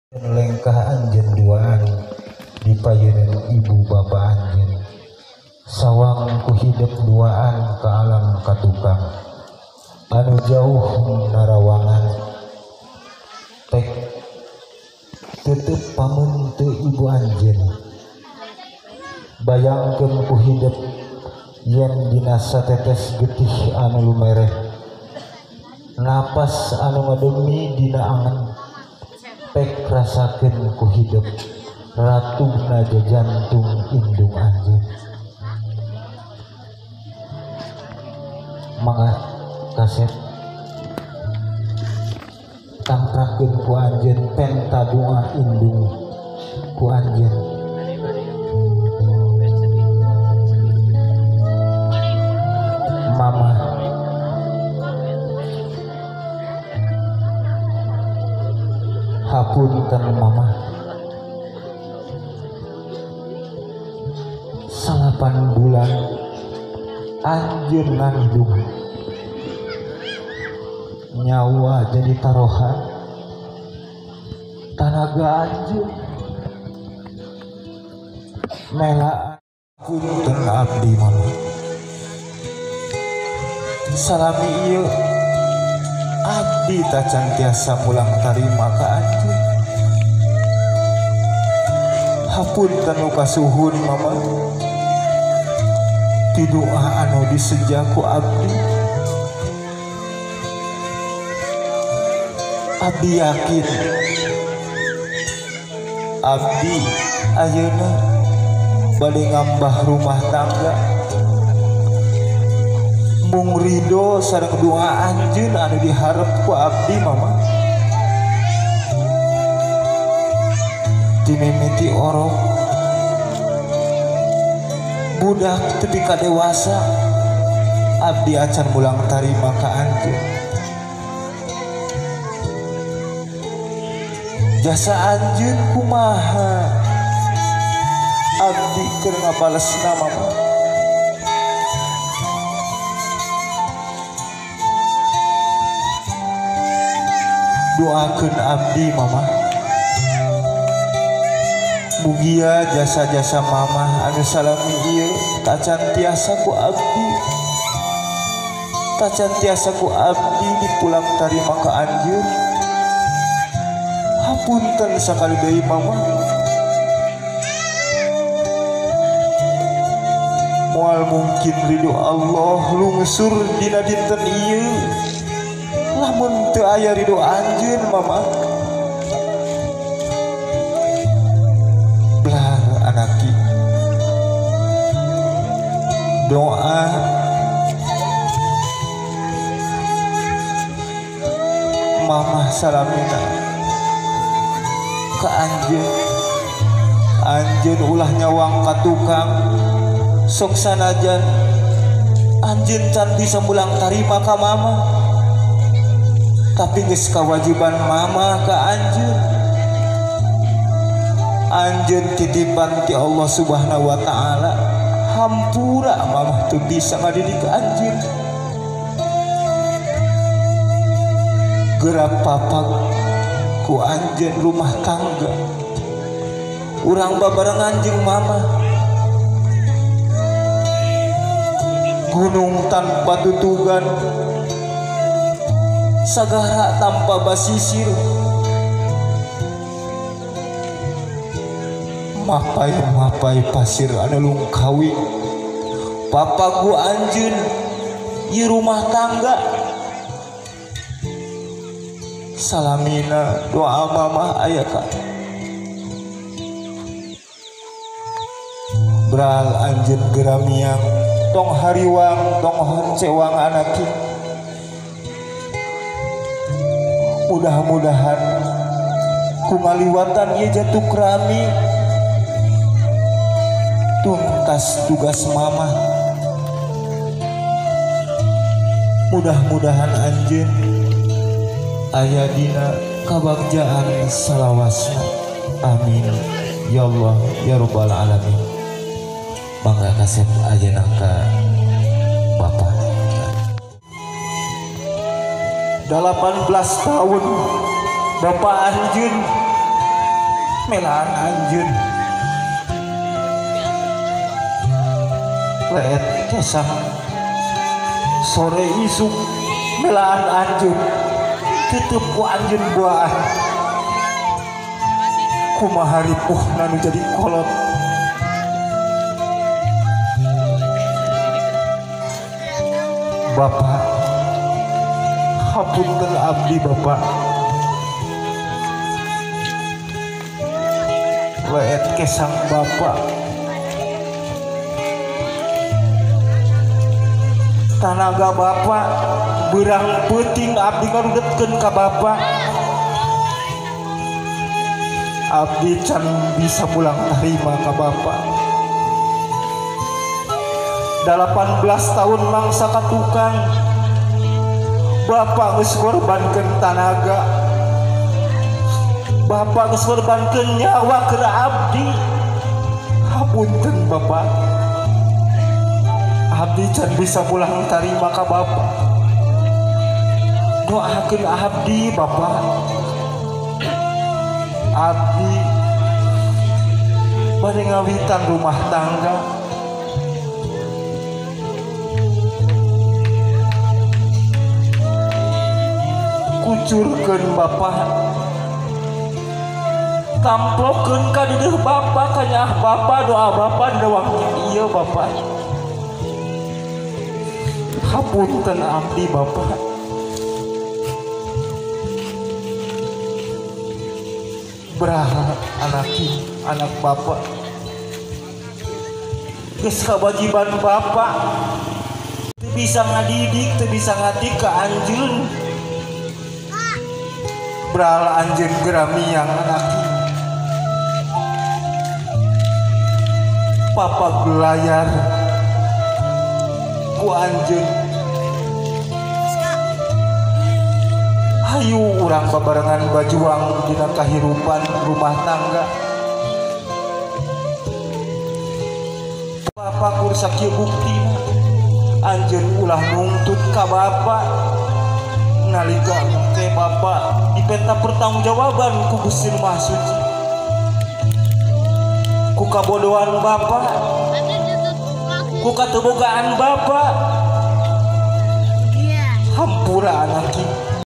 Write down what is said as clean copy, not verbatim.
Lengkah anjeun duaan di payeuneun ibu bapa anjeun. Sawang ku hidep duaan ka alam katukang anu jauh narawangan. Tek tetep pameun teu ibu anjeun. Bayangkeun ku hidep yen dina satetes getih anu lumereh, napas anu ngademi dina angen. Pek rasakeun ku hidep ratugna jajantung indung anjeun. Mangga kasep tangprakeun ku anjeun penta doa indung ku anjeun. Mama hapunten mama, 9 bulan anjeun ngandung, nyawa jadi tarohan, tanaga anjeun mela. Punten abdi mama, salami ieu abdi tacan tiasa mulang tarima ka anjeun. Hapunten nu kasuhun mama, ti doa anu diseja ku abdi. Abdi yakin abdi ayeuna bade ngambah rumah tangga mung ridho sareng doa anjeun anu diharep ku abdi mama. Dimimiti orok budak tepi ka dewasa, abdi acan mulang tarima ka anjeun. Jasa anjeun kumaha abdi keur ngabalesna mama. Doakeun abdi mama, mugia jasa-jasa mama anu salami ieu tacan tiasa ku abdi, tacan tiasa ku abdi dipulang tarima ka anjeun. Hapunten sakali deui mama, moal mungkin ridho Allah lungsur dina dinten ieu lamun teu aya ridho anjeun mama. Belah anaki doa mama salamina ka anjeun. Anjeun ulah nyawang ka tukang, sok sanajan anjeun can bisa mulang tarima ka mama, tapi geus kawajiban mama ka anjeun. Anjeun titipan ti Allah Subhanahu wa taala, hampura mama teu bisa ngadidik anjeun. Geura papak ku anjeun rumah tangga urang babarengan jeung mama. Gunung tanpa tutugan, sagara tanpa basisir, mapai-mapai pasir anu lungkawi. Papagu anjeun ieu rumah tangga. Salamina doa mama aya ka Bral anjeun geramiang, tong hariwang tong honcewang anaki. Mudah-mudahan ku ngaliwatan ieu jatuh krami, tuntas tugas mama. Mudah-mudahan anjeun aya dina kabagjaan salawasna. Amin ya Allah ya rabbal alamin. Mangga kasep ayeuna ka Bapak. 18 tahun Bapak anjeun Melaan anjeun leet kesang sore isuk melaan anjeun tutup ku anjeun buah kumaha ripuhna nu jadi kolot. Bapak hapunten abdi bapak leet kesang bapak tanaga bapak berang peuting abdi ngarudetkeun ka bapak. Abdi can bisa pulang tarima ka bapak. 18 tahun mangsa ka tukang bapak geus korbankeun tanaga, bapak geus korbankeun nyawa keur abdi. Hapunten bapak, abdi can bisa pulang tarima ka bapak. Doakeun abdi bapak, abdi bade ngawitan rumah tangga. Kucurkeun bapak, tamplokeun ka dideuh bapak, kanyaah bapak, doa bapak dina waktu ieu bapak. Hapunten abdi bapak. Beraha anak anak bapak geus kewajiban bapak teu bisa ngadidik, teu bisa ngatik ka anjeun. Beraha anjeun geramiang anak papa gelayar ku anjeun. Hayu urang babarengan bajuang dina kahirupan rumah tangga. Bapak kur sakieu buktina anjeun ulah nungtut ka bapak nalika engke bapak dipenta pertanggungjawaban ku Gusti Maha Suci. Ku kabodohan bapak, ku katebogaan bapak, hampura anak.